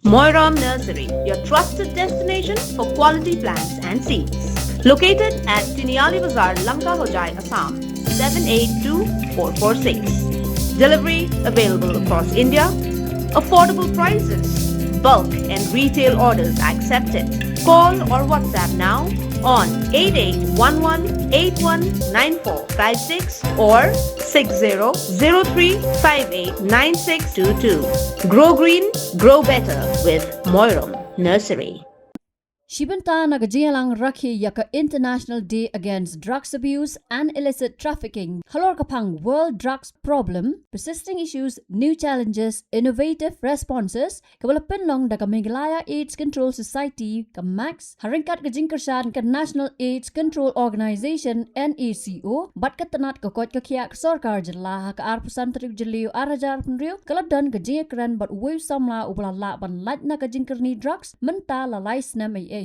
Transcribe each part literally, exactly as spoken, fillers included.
Moiram Nursery, your trusted destination for quality plants and seeds. Located at Tiniali Bazar, Lanka Hojai, Assam, seven eight two four four six. Delivery available across India. Affordable prices. Bulk and retail orders accepted. Call or WhatsApp now on eight eight one one eight one nine four five six or six zero zero three five eight nine six two two. Grow green, grow better with Moiram Nursery. Shi bynta na ka jingïalang rakhe ïa ka International Day Against Drugs Abuse and Illicit Trafficking halor ka phang World Drugs Problem, Persisting Issues, New Challenges, Innovative Responses, kaba la pynlong da ka Meghalaya AIDS Control Society, ka MACS, ha ryngkat ka jingkyrshan ka National AIDS Control Organization, NACO, bad ka tnat ka koit ka khiah ka sorkar jylla. Ha ka arphew san tarik Jylliew arhajar arphew hynriew, ka la don ka jingïakren bad uwei u samla uba la lah ban lait na ka jingkyrni drugs mynta la lai snem eiei.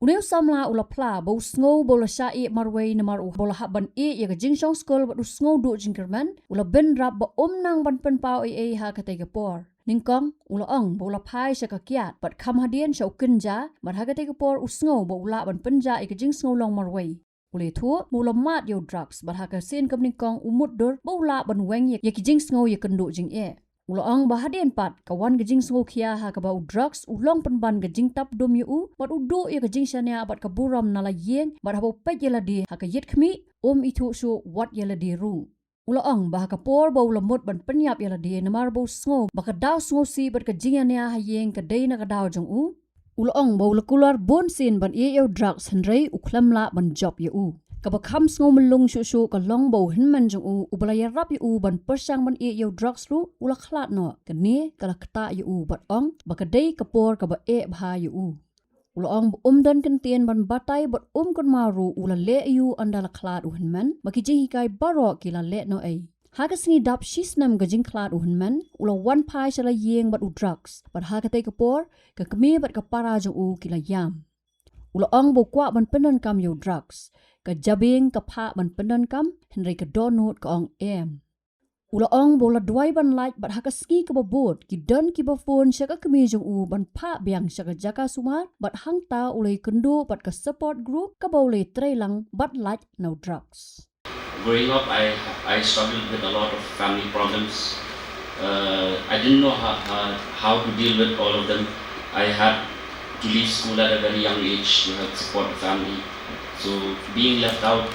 Une u samla u la phla ba u sngew ba u la shah ïeh marwei namar u ba u la hap ban ïeh ïa ka jingshong skul bad u sngew duh jingkyrmen, u la bynrap ba um nang ban pynpaw eiei ha katei ka por. Nyngkong, u la ong ba u la phai sha ka kiad bad kham hadien sha u kynja, bad ha katei ka por u sngew ba u lah ban pynjah ïa ka jingsngew long marwei. U la ïathuh ba u la mad ïa u drugs bad ha ka sien kaba nyngkong u mutdur ba u lah ban weng ïa, ïa ki jingsngew ïakynduh jingeh. U la ong ba hadien pat ka wan ka jingsngew khia ha kaba u drugs u long pynban ka jingtap dum ïa u, bad u duh ïa ka jingshaniah bad ka burom na la ïing, bad haba u peit ïa lade ha ka ïit khmih, um ithuh shuh wat ïa lade ruh. U la ong ba ha ka por ba u la mut ban pynïap ïa lade namar ba u sngew ba ka daw sngewsih bad ka jingïania ha ïing ka dei na ka daw jong u. U la ong ba u la kular bun sien ban ïeh ïa u drugs hynrei u khlem lah ban jop ïa u. Kaba kham sngew myllung shuh shuh ka long ba u hynmen jong u, uba la ïarap ïa u ban pyrshang ban ïeh ïa u drugs ruh, u la khlad noh. Kane ka la ktah ïa u bad ong ba ka dei ka por kaba eh bha ïa u. U la ong ba um don kyntien ban batai bad um kynmaw ruh u la leh aïu ynda la khlad u hynmen, ba ki jinghikai baroh ki la leh noh ei. Ha ka sngi dap shi snem ka jingkhlad u hynmen, u la wan phai sha la ïing bad u drugs, bad ha katei ka por ka kmie bad ka para jong u ki la ïam. U la ong ba u kwah ban pyndonkam ïa u drugs. Ka jabieng ka phah ban pyndonkam, hynrei ka dohnud ka ong em. U la ong ba u la duwai ban lait bad ha ka sngi kaba bud ki don kiba phone sha ka kmie jong u ban phah biang sha ka jaka sumar, bad hangta u la ïakynduh bad ka support group kaba u la ïatrei lang bad lait na u drugs. Growing up, I, I struggled with a lot of family problems. Uh, I didn't know how, how, how to deal with all of them. I had to leave school at a very young age to help support the family. So being left out,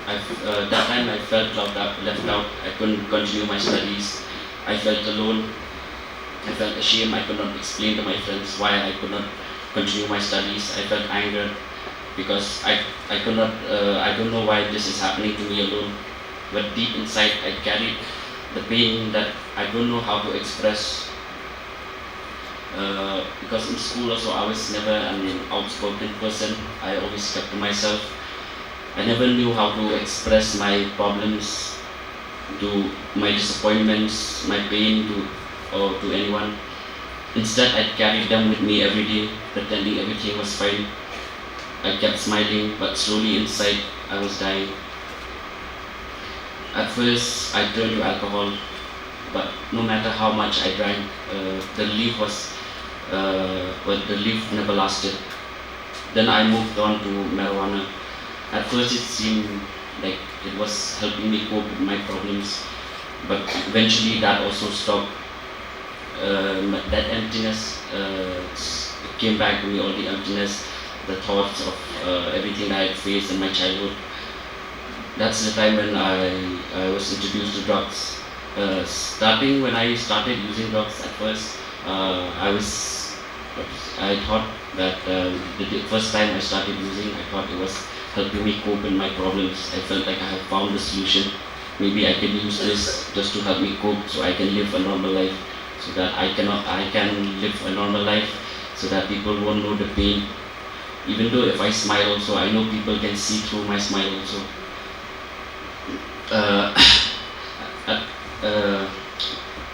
I, uh, that time I felt left out, left out. I couldn't continue my studies. I felt alone. I felt ashamed. I could not explain to my friends why I could not continue my studies. I felt anger because I, I could not, uh, I don't know why this is happening to me alone. But deep inside, I carried the pain that I don't know how to express. Uh, because in school also, I was never an outspoken person. I always kept to myself. I never knew how to express my problems, to my disappointments, my pain to, or to anyone. Instead, I carried them with me every day, pretending everything was fine. I kept smiling, but slowly inside, I was dying. At first, I turned to alcohol, but no matter how much I drank, uh, the relief was, uh, well, the relief never lasted. Then I moved on to marijuana. At first, it seemed like it was helping me cope with my problems, but eventually that also stopped. Um, that emptiness, uh, s- came back to me, all the emptiness, the thoughts of, uh, everything that I had faced in my childhood. That's the time when I, I was introduced to drugs. Uh, starting when I started using drugs at first, uh, I was, I thought that, uh, the, the first time I started using, I thought it was helping me cope in my problems. I felt like I have found the solution. Maybe I can use this just to help me cope, so I can live a normal life, so that I cannot, I can live a normal life, so that people won't know the pain. Even though if I smile also, I know people can see through my smile also. Uh, uh,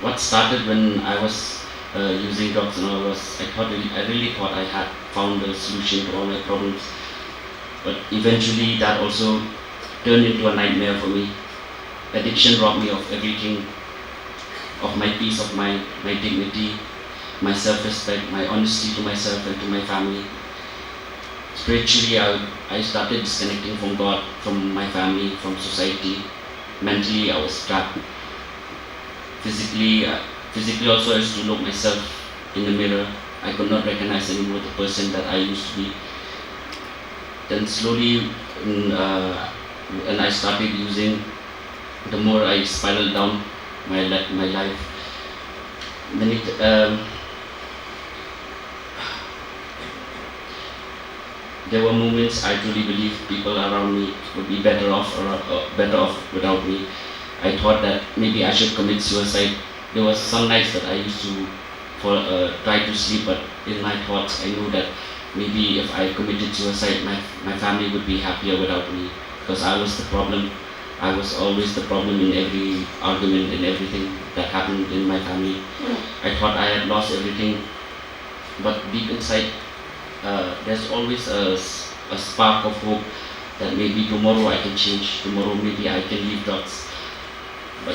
what started when I was, uh, using drugs and all was, I thought, I really thought I had found a solution to all my problems. But eventually, that also turned into a nightmare for me. Addiction robbed me of everything, of my peace of mind, my dignity. my self-respect, my honesty to myself and to my family. Spiritually, I, I started disconnecting from God, from my family, from society. Mentally, I was trapped. Physically, uh, physically also, I used to look myself in the mirror. I could not recognize anymore the person that I used to be. Then slowly, mm, uh, and I started using. The more I spiraled down my li- my life, many t- um, there were moments I truly believed people around me would be better off or uh, better off without me. I thought that maybe I should commit suicide. There were some nights that I used to for uh, try to sleep, but in my thoughts I knew that maybe if I committed suicide, my my family would be happier without me, because I was the problem. I was always the problem in every argument and everything that happened in my family. I thought I had lost everything, but deep inside, uh, there's always a, s- a spark of hope that maybe tomorrow I can change. Tomorrow maybe I can leave drugs. But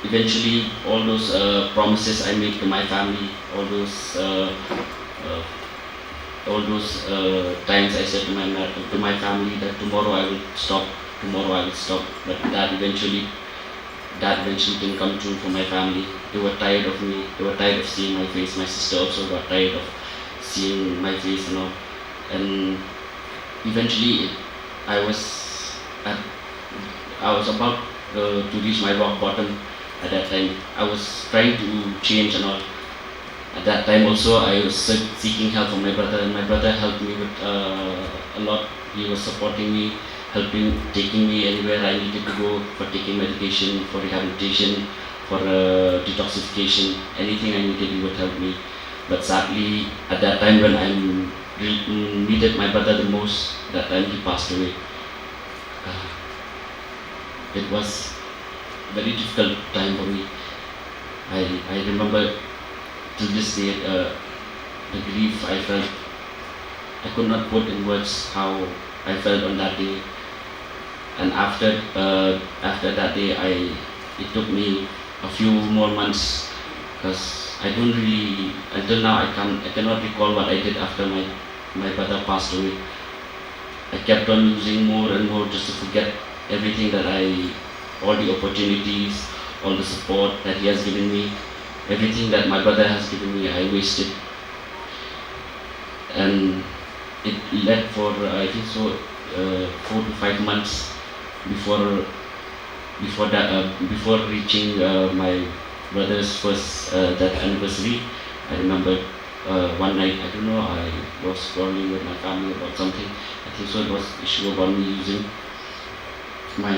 eventually, all those uh, promises I made to my family, all those uh, uh, all those uh, times I said to my ma- to my family that tomorrow I will stop, tomorrow I will stop. But that eventually, that eventually didn't come true for my family. They were tired of me. They were tired of seeing my face. My sister also got tired of seeing my face and all. And eventually, it, I was at I was about uh, to reach my rock bottom at that time. I was trying to change and all. At that time also, I was se- seeking help from my brother, and my brother helped me with uh, a lot. He was supporting me, helping, taking me anywhere I needed to go for taking medication, for rehabilitation, for uh, detoxification, anything I needed, he would help me. But sadly, at that time when I re- needed my brother the most, that time he passed away. Uh, it was a very difficult time for me. I, I remember till this day uh, the grief I felt. I could not put in words how I felt on that day. And after uh, after that day, I it took me a few more months because I don't really until now I can I cannot recall what I did after my my brother passed away. I kept on using more and more just to forget everything that I, all the opportunities, all the support that he has given me, everything that my brother has given me, I wasted. And it led for, uh, I think so, uh, four to five months before before that uh, before reaching uh, my brother's first uh, death anniversary. I remember uh, one night, I don't know, I was quarreling with my family about something. I think so it was issue about me using my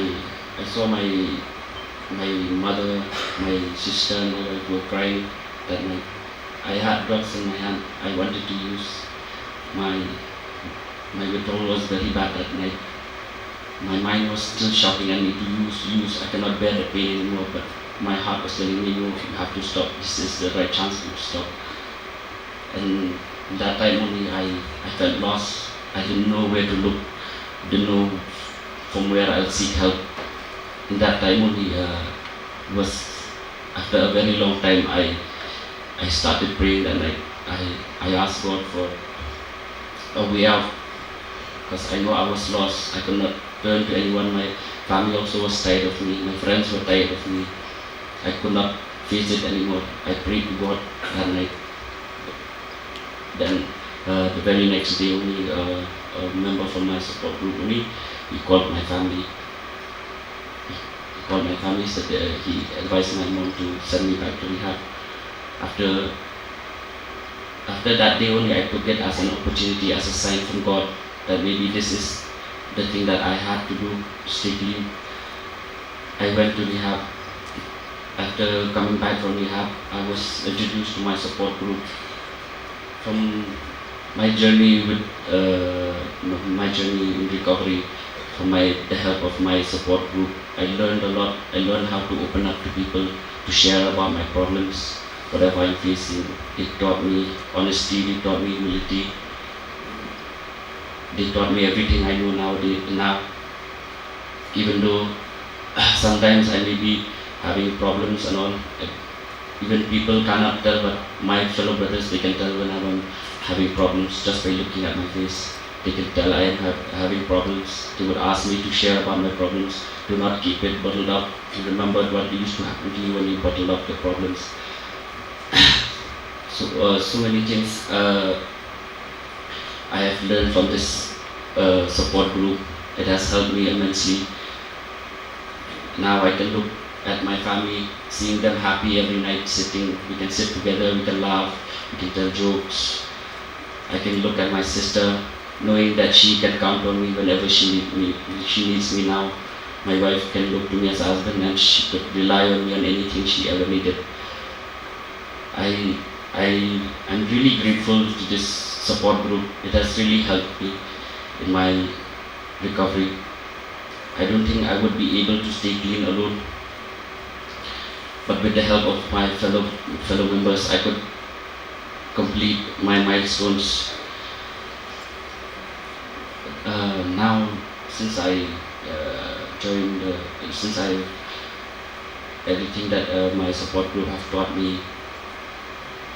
I saw my my mother, my sister and my wife were crying that night. I had drugs in my hand. I wanted to use my my withdrawal was very bad that night. My mind was still shouting at me to use, use, I cannot bear the pain anymore, but my heart was telling me, no, you have to stop, this is the right chance to stop. And that time only I, I felt lost. I didn't know where to look, didn't know from where I'll seek help. In that time only uh, was after a very long time I I started praying and I, I, I asked God for a way out because I know I was lost. I could not turn to anyone. My family also was tired of me. My friends were tired of me. I could not face it anymore. I prayed to God that night. Then uh, the very next day, only uh, a member from my support group, only he called my family. He called my family, said uh, he advised my mom to send me back to rehab. After after that day only, I took it as an opportunity, as a sign from God that maybe this is the thing that I had to do to stay clean. I went to rehab. After coming back from rehab, I was introduced to my support group. From my journey with uh, my journey in recovery, from my the help of my support group, I learned a lot. I learned how to open up to people, to share about my problems, whatever I'm facing. They taught me honesty. They taught me humility. They taught me everything I know nowadays now. Even though sometimes I may be having problems and all, I, Even people cannot tell, but my fellow brothers, they can tell when I'm having problems just by looking at my face. They can tell I am have, having problems. They would ask me to share about my problems. Do not keep it bottled up. You remember what used to happen to you when you bottled up your problems. So, uh, so many things uh, I have learned from this uh, support group. It has helped me immensely. Now I can look at my family, seeing them happy every night, sitting, we can sit together, we can laugh, we can tell jokes. I can look at my sister, knowing that she can count on me whenever she need me. She needs me now. My wife can look to me as a husband, and she could rely on me on anything she ever needed. I I I'm really grateful to this support group. It has really helped me in my recovery. I don't think I would be able to stay clean alone. But with the help of my fellow fellow members, I could complete my milestones. Uh, now, since I uh, joined, uh, since I everything that uh, my support group have taught me,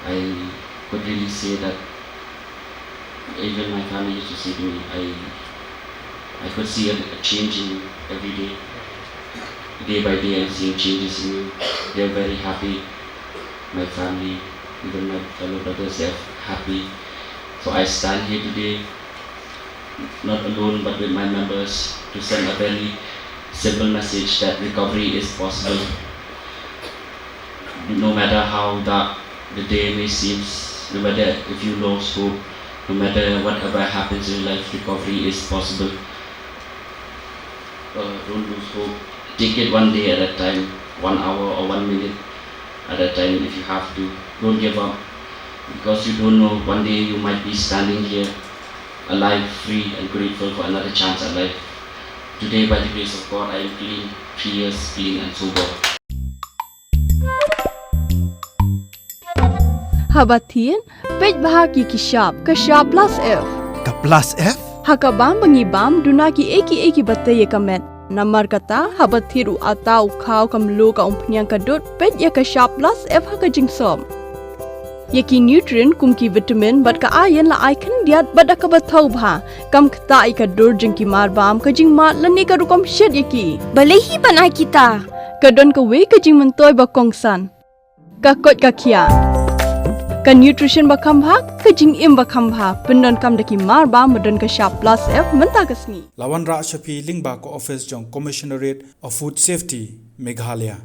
I could really say that even my family used to say to me, I I could see a, a change in you every day. Day by day, I'm seeing changes in you. They're very happy. My family, even my fellow brothers, they're happy. So I stand here today, not alone, but with my members, to send a very simple message that recovery is possible. No matter how dark the day may seem, no matter if you lose hope, no matter whatever happens in life, recovery is possible. Uh, don't lose hope. Take it one day at a time, one hour or one minute at a time if you have to. Don't give up, because you don't know, one day you might be standing here alive, free and grateful for another chance at life. Today, by the grace of God, I am clean, three years clean and sober. Haba thied, peit bha ïa ki shap, ka shap plus F. Ka plus F? Ha ka bam ba ngi bam, duna kiei kiei kiba tei ïa ka met. Namar kata, haba thied u atta, u khaw, ka mluh, ka umphniang, ka dud, peit ïa ka shap plus F ha ka jingsop. Ïa ki nutrient kum ki vitamin bad ka iron la ai khyndiat bad da kaba thaw bha. Kam ktah ïa ka dur jong ki marbam, ka jingmad lane ka rukom shet ïa ki. Balei hi ban ai kita? Ka don kawei ka jingmyntoi ba kongsan. Ka koit ka khiah. Ka nutrition ba kham bha, ka jingim ba kham bha. Pyndonkam da ki marbam ba don ka shap plus F mynta ka sngi. La wanrah sha phi lyngba ka office jong Commissionerate of Food Safety, Meghalaya.